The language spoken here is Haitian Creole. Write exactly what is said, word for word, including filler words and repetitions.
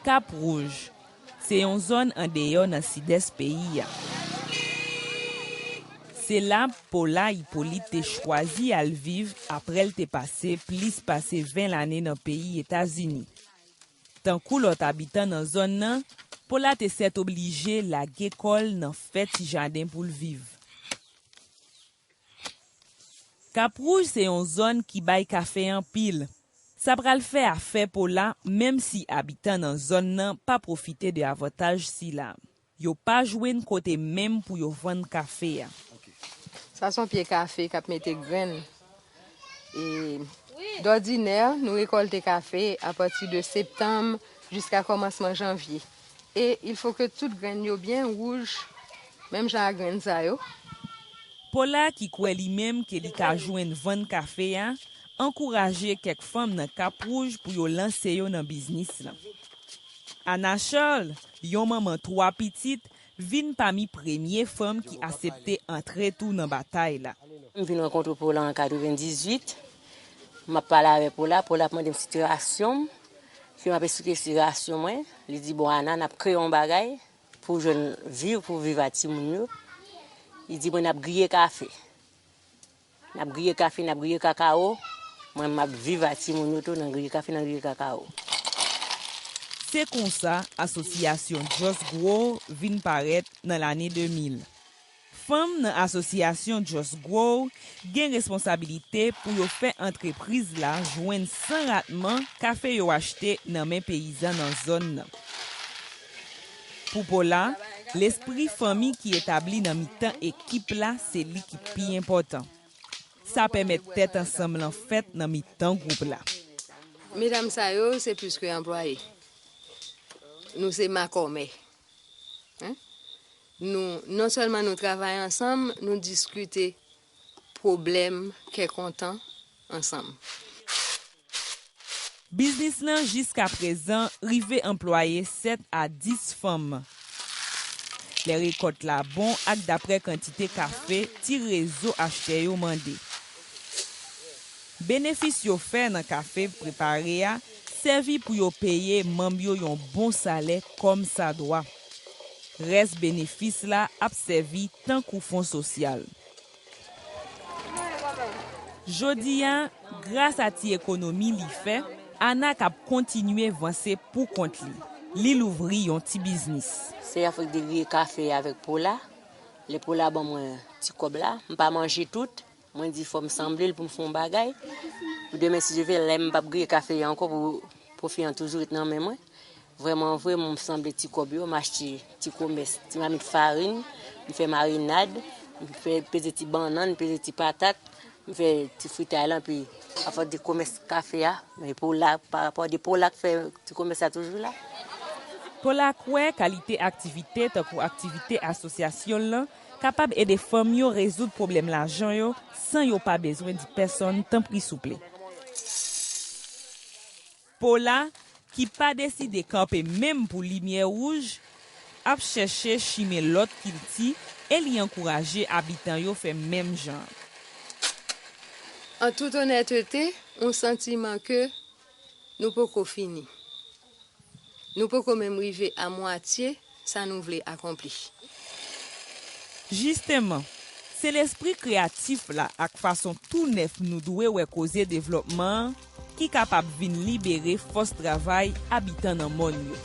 Kap Wouj se yon zòn andeyò nan sidès peyi a. Se la Paula Hyppolite te chwazi al viv apre l te pase plis pase ven lane nan peyi Etazini. Tankou lòt abitan nan zòn nan, Paula te sètoblije lage kò l nan fè ti jaden pou l viv. Kap Wouj se yon zòn ki bay kafe anpil. Sa pral fè afè Paula, menm si abitan nan zòn nan pa pwofite de avantaj sila. Yo pa jwenn kote menm pou yo vann kafe a. Sa se yon pye kafe k ap mete grenn. E dòdinè, nou rekòlte kafe apati de septanm jiska kòmansman janvye. E il faut que tout grenn yo byen wouj, menm jan a grenn sa yo. Paula, ki kwè li menm ke li ka jwenn vann kafe a, ankouraje kèk fanm nan Kap Wouj pou yo lanse yo nan biznis lan. Ana Charles, yon manman twa pitit, vin pami premye fanm ki asepte antre tou nan batay la. M vin rankontre Paula an katrevendizuit. M ap pale avèk Paula, Paula ap mande m sitiyasyon m. Ke m ap eksplike sitiyasyon mwen. Li di, bon, Ana, n ap kreye yon bagay pou w jwenn vi w, pou w viv ak timoun yo. Li di mwen, n ap griye kafe. N ap griye kafe, n ap griye kakawo. Mwen, m ap viv ak timoun yo tou nan griye kafe, nan griye kakawo. Se konsa asosyasyon Just Grow vin parèt nan lane de mil. Fanm nan asosyasyon Just Grow gen responsabilite pou yo fè antrepriz la jwenn san ratman kafe yo achte nan men peyizan nan zòn nan. Pou Paula, lespri fanmi ki etabli nan mitan ekip la se li ki pi enpòtan. Sa pèmèt tèt ansanm lan fèt nan mitan gwoup la. Medam sa yo se plis ke anplwaye. Nou se makòmè. Hein? Nou, non sèlman nou travay ansanm, nou diskite pwoblèm kè kontan ansanm. Biznis lan jiskaprezan rive anplwaye sèt a dis fanm. Lè rekòt la bon ak daprè kantite kafe ti rezo achtè yo mande. Benefis yo fè nan kafe prepare a sèvi pou yo peye manm yo yon bon salè kòmsadwa. Rès benefis la ap sèvi tankou fon sosyal. Jodi a, gras a ti ekonomi li fè, Ana k ap kontinye vanse pou kont li. Li louvri yon ti biznis. Se afè de griye kafe avèk Paula. Lè Paula ban mwen ti kòb la, m pa manje tout. Mwen di fò m sanble l pou m fè yon bagay. Pou demen si Dye vle, lè m p ap griye kafe a ankò pou pwofi an toujou ret nan men mwen. Vrèman vre, m sanble ti kòb yo, m achte ti komès, ti mamit farin, m fè marinad, m fè peze ti bannann, peze ti patat, m fè ti fritay lan, pi afòs de komès kafe a, men Paula, pa rapò de Paula k fè ti komès la toujou la. Paula kwè kalite aktivite tankou aktivite asosyasyon l lan kapab ede fanm yo rezoud pwoblèm lajan yo san yo pa bezwen di pèsonn tanpri souple. Paula, ki pa deside kanpe menm pou limyè wouj, ap chèche chimen lòt kilti e li ankouraje abitan yo fè menm jan. An tout onètete, yon santiman ke nou poko fini. Nou poko menm rive a mwatye sa nou vle akonpli. Jisteman, se lespri kreyatif la ak fason tou nèf nou dwe wè koze devlòpman an ki kapab vin libere fòs travay abitan nan mòn yo.